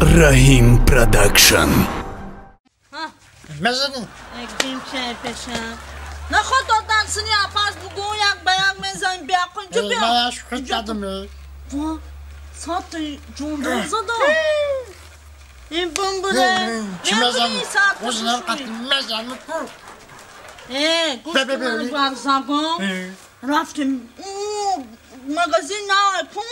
Раҳим Продакшн. Мезанӣ? Гимче пешам. Наход додан сини апаш бугун як ба як мезанем биақун ҷу биё. Ман шӯхӣ кардам. Ва сати ҷондон зада. Ин бумбуре. Чӣ мезанӣ? Ӯзинам қатӣ мезанӣ ку. Э, гӯш кун барзагон. Рафтем магазин на пун.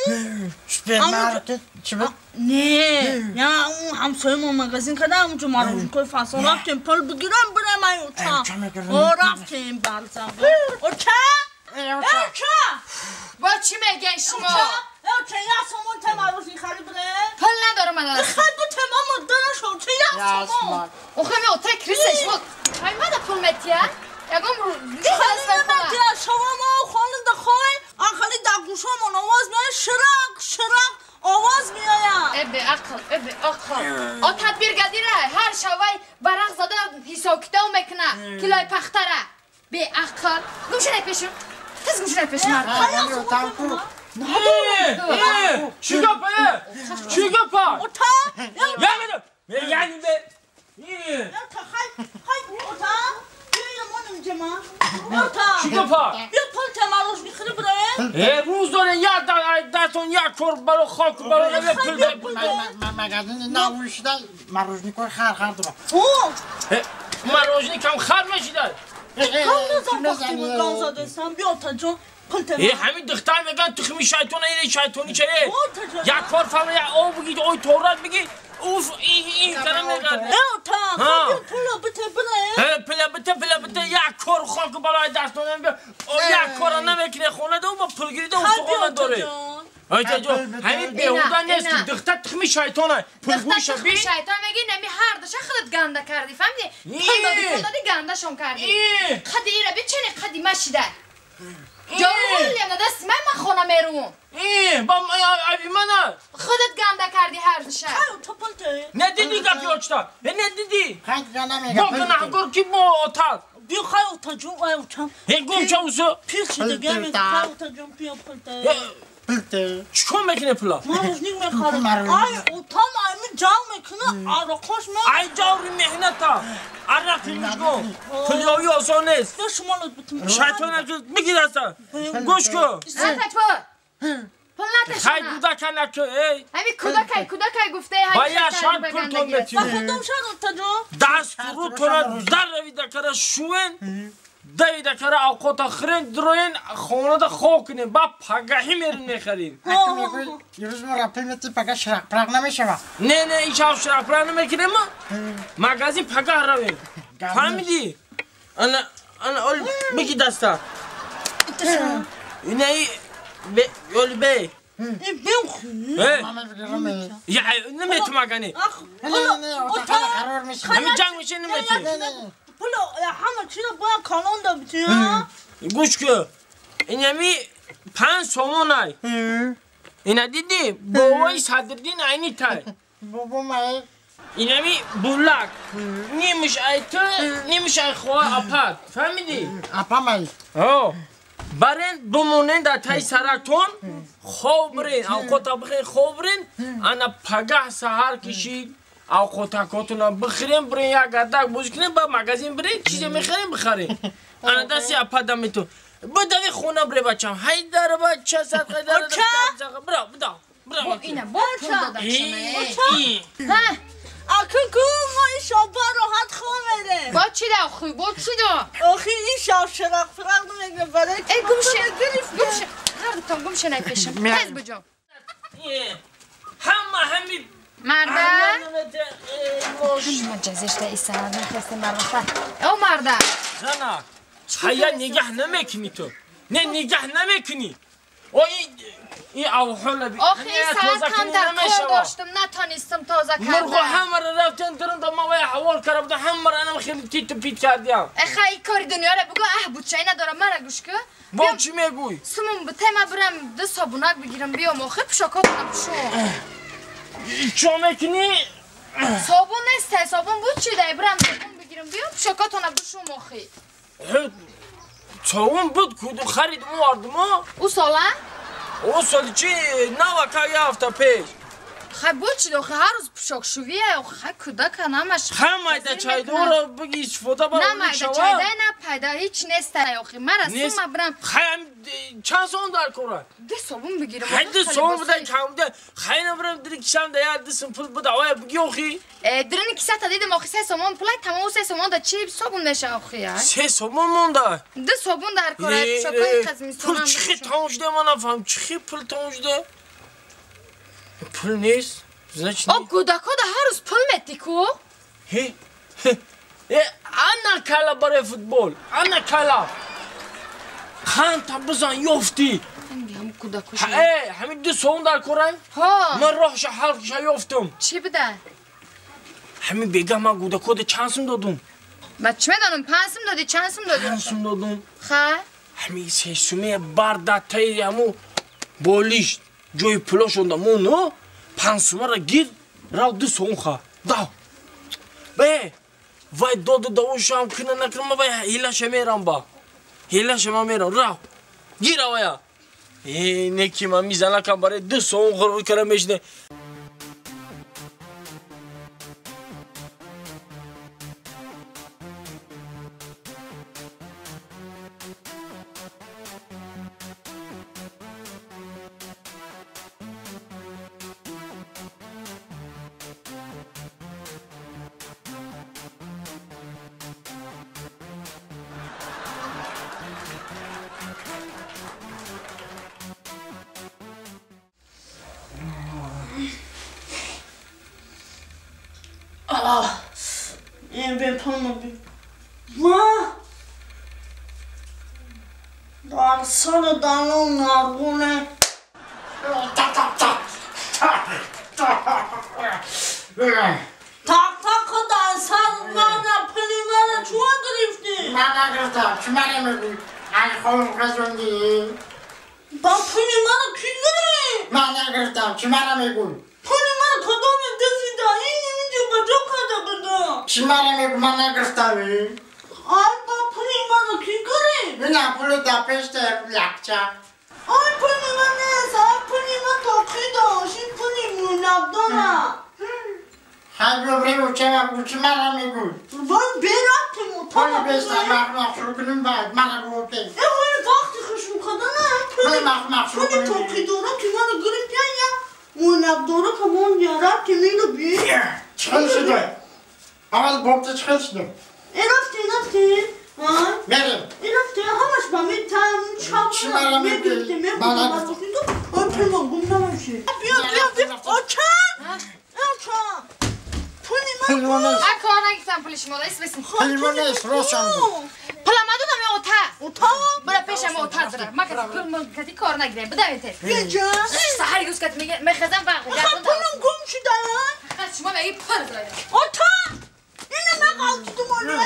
Супермаркет чӣ буд? Не, я он ҳамсоямо магазин када онҷо марожникои фасон рафтем пул бигирам бирам ай оча. О рафтем барзагон. Оча? Оча! Бо чӣ мегӯен шумо? Оча, я сомон те марожник хари бире? Пул надорам ада. Хай бу тема мурданаш оча я сомон. Охе ми ота крисеш мо. Хай мада пул метия? Ягон метия шава мо хонда хой ахали дар гӯшамон овоз меояд ширақ ширақ овоз меояд. Э беақл, э беақл. О тадбир гадира ҳар шавай варақ зада ҳисоб китоб мекуна килои пахтара. Беақл. Гум шунай пешум. Тез гум шунай пешум. Чӣ гапа? Чӣ гапа? Ота? Яъне бе. Хай хай ота. Чӣ гапа? Бیا пул те марожник бирем. Э рӯз доре як дастон як кор баро хок баро пул. Магазини нав шуда марожникои хар хар дора. Марожникам хар мешида. Ган задастам бیا ота ҷон пул те. Э ҳамин духтар меган тухми шайтона ире шайтони ча як кор фама як об бигӣ ой торат бигӣ уф ин кара мегард. Э ота бیا пула бите бире. Э пула бите пула бите як кор хок барои дастонам бия як кора намекунӣ хона ду бо пул гирида устухона дорӣ. Ота ҷон ҳамин беҳуда нест ки духтар тухми шайтона пулгӯша би шайтон мегӣ нами ҳар душа худат ганда кардӣ фаҳмидӣ? Пул додӣ пул додӣ гандашон кардӣ. Қади ира бичени қади машида. Ҷору на дасти ман ман хона меравам. Ба аби мана. Худат ганда кардӣ ҳар душа. Не дидӣ гапи очта? Не дидӣ? Хай ганда мега. Бо гунаҳгор ки бо отат. Бیا хай ота ҷон ай ота. Э гум ча усу? Пир шида гами хай ота ҷон бия пул те. Пул те. Чикор мекунӣ пула? Марожник мехарам. Ай отам ай ҷанг мекуна арақош ме. Ай ҷаври меҳната. Арақ мишгон. Пулёвӣ осон нест. Бیا шумо лот битум. Шайтона бигир аста. Гӯш кун. Пул. Пул наташона. Хай кӯдака наку эй. Ҳами кӯдакай кӯдакай гуфтаи Ба як шарт пул тон метӣ. Ба худам шарт ота ҷон. Даст рӯ тора дар равида кара шӯен. Давида кара авқота хӯрен дуроен хонада хоб кунем ба пагаҳӣ мерем мехарем. Ирӯз мо пул метӣ пага ширақпирақ намешава. Не не ин шаб ширақпирақ намекунем мо. Магазин пагаҳ равем. Фаҳмидӣ? Ана ана ол бигӣ даста. Инаи ёли бе. Я наметум агани. Ҳамин ҷанг меши наметӣ. Пул ҳама чиро бояд калон да битӣ. Гӯш кун. Инами 5 сомон ай. Ина дидӣ? Бобои Садриддин айни тай. Бобомай. Инами булак. Нимиш ай ту, нимиш ай хоҳар апат. Фаҳмидӣ? Апамай. Ҳо. Барен бимонен дар таи сарактон, хоб бирен, авқота бихӯрен, хоб бирен, ана пагаҳ саҳар кишид. Авқотакотона бихӯрем, бирен як гадак бозӣ кунем, ба магазин бирен, чизе мехарем бихарем. Ана дасти апада мету. Бидави хона бире бачам. Ҳайдар бача садқадар. Бира, бида. Бира. Ина бо пул додашона. Ҳа. Акун ку мо ин шоба роҳат хоб мерем. Бо чӣ да охи, бо чӣ да? Охи ин шаб ширақ фирақ намегирем барои Э гум ше, гум ше. Ҳар дутон гум ше найпешам. Тез буҷо. Ҳама ҳами Марда. Ҳама ҷазишта исана нахестем барвақта. О марда. Зана, ҳая нигаҳ намекунӣ ту. Не нигаҳ намекунӣ. О ин авҳола би. Охи ин саат камтар кор доштам, натонистам тоза кардам. Мурғо ҳамаро рафтан дурунда ман вай ҳавол карда будам, ҳамаро анам хеле титу пит кардиам. Э хай ин кори дунёро бугӯ, аҳ бучаи надорам, мара гӯш кун. Бо чӣ мегӯй? Сумум бите ман бирам ду собунак бигирам биём, охи пӯшокотона пӯшум. Чо мекунӣ? Собун нест, собун буд чӣ дай бирам собун бигирам биём пӯшокотона пӯшум охи. Собун буд куду харид овардум. Ӯ сола? Ӯ соли чӣ? Навака як ҳафта пеш. Хай бо чӣ охи ҳар рӯз пӯшокшувия охи хай кӯдака намаш. Хай майда чайдора биги истифода бар. На майда чайда на пайда ҳеч неста охи мара сума брам. Хай чанд сом дар кора? Ду сомон бигирам. Хай ду сом буда камда. Хай набрам дили кисам да я ду сом пул буда оя биги охи. Дирини кисата дидам охи се сомон пулай тамом се сомон да чи собун меша охи я? Се сомон монда. Ду собун дар кора пӯшокҳои қазмистонам. Пул чихи тамом шуда ман нафаҳмам чихи пул тамом шуда? Пул нест. Значит, о кӯдакҳо да ҳар рӯз пул метӣ ку? Ана кала барои футбол, ана кала. Ханта бизан ёфтӣ. Ҳамин ду сом дар корай? Ман роҳша ҳалқиша ёфтум. Чӣ буда? Ҳамин бегаҳ ман кӯдакҳо да чанд сум додум? Ман чӣ медонам, панҷ сум додӣ, чанд сум додӣ? Панҷ сум додум. Ха? Ҳамин се сумия бар дар таи ҳамун болиш ҷои пулошонда мону панҷ сумаро гир рав ду сом ха. Дав. Бе, вай доду давошам кина накунам вай ҳилаша мерам ба. Ҳилаша ман мерам рав. Гир авая. Неки ман мизанакам барои ду сом ғурб кара мешине. Дар сари далон нарғуне. Тақ-тақи дар сар мана пули мана чун гирифтӣ? Ман нагирифтам, чӣ мана мегӯӣ? Ай ховум хезондӣ. Ба пули мана кӣ гирифт? Ман нагирифтам, чӣ мана мегӯӣ? Пули мана кадоме дасида? Ин инҷо ба ҷо карда будам. Чӣ мана мегӯ? Ман нагирифтам. Ай ба пули мана кӣ гирифт? Ина пули дар пешта якча. Ай пули ман нест, ай пули ман тоқӣ дошт, ин пули мӯйнабдора. Хай биё бирем уча, чӣ мана мегӯ? Вай берафтем Пули беста махмах шурӯъ кунем баъд мана гӯ. Вай вақти хушрӯ кардана пули махмах шурӯъ пули тоқӣ дора ки мана гирифт я мӯйнабдора камон я рафтем ино би. Чӣ шуда? Аввал бобта чӣ шуда? Рафтем, рафтем. Мерем. Рафтем, ҳамаш ба метам чап мегирифтем, мегирифтем. Ой пулмон гум намеши. Биё, биё, биё. Оча! Оча! Пули ман. А кор нагирифтам пули шумо, даст бисин. Пули ман нест, ростам гуфт. Пула ман додам ё ота? Ота? Бира пешам ота дара. Ман кати пул ман кати кор нагирем. Бидавед. Биё. Саҳари гӯш кати мехезам ва пулам гум шуда. Фақат шумо мегӣ пул доред. Ота! Ина ман ғалтидум ола.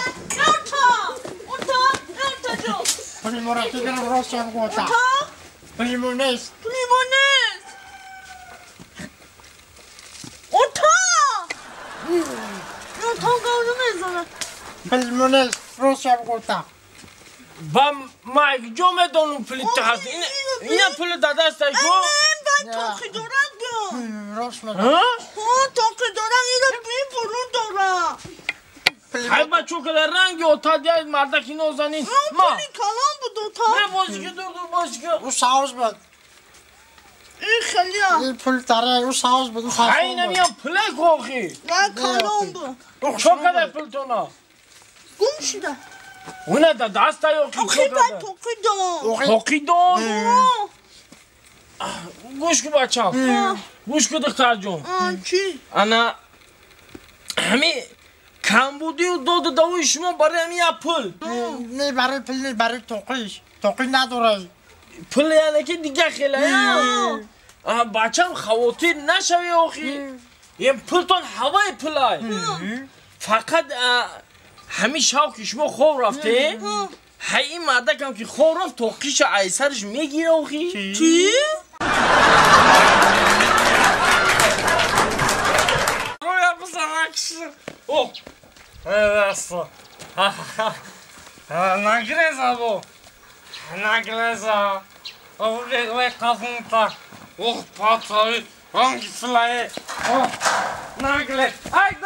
Ота! Ота! Ота ҷон. Пули моро ки гирифт, ростам гуфт. Ота! Пули мо нест. Пули мо нест. Ота! Ота гавза мезанад. Пули мо нест, ростам гуфт. Ба ман ҷо медонам пули ту ҳаст. Ина пули дадастай ку? Бай тоқӣ дорад биё. Рост мегӯ. Ҳа, тоқӣ дорад, ина бипурун дорад. Хай бачо када ранги ота дияд мардаки нозанин. Ма. Пули калон буд ота. Не бозики дур дур бозики. Ӯ савз буд. Ин хелия. Ин пул таре, ӯ савз буд, ӯ фасон буд. Хай намиям пуле кохи. Вай калон буд. Чо када пултона? Гум шуда. Уна да дастай охи. Охи бай тоқӣ дор. Тоқӣ дор? Гӯш ку бачам. Гӯш ку духтарҷон. Чӣ? Ана ҳами камбудию доду давои шумо барои ҳамин як пул. Не барои пул, не барои тоқиш. Тоқӣ надорад. Пул яъне ки дига хеле. Бачам хавотир нашавӣ охи. Ин пултон ҳаваи пулай. Фақат ҳамин шав ки шумо хоб рафте, ҳай ин мардакам ки хоб рафт тоқиша айсараш мегира охи. Чӣ? О! Нагреза бо. Нагреза. Ой, қазынта. Ох, пацаны. Hangisi? Нагле. Ай,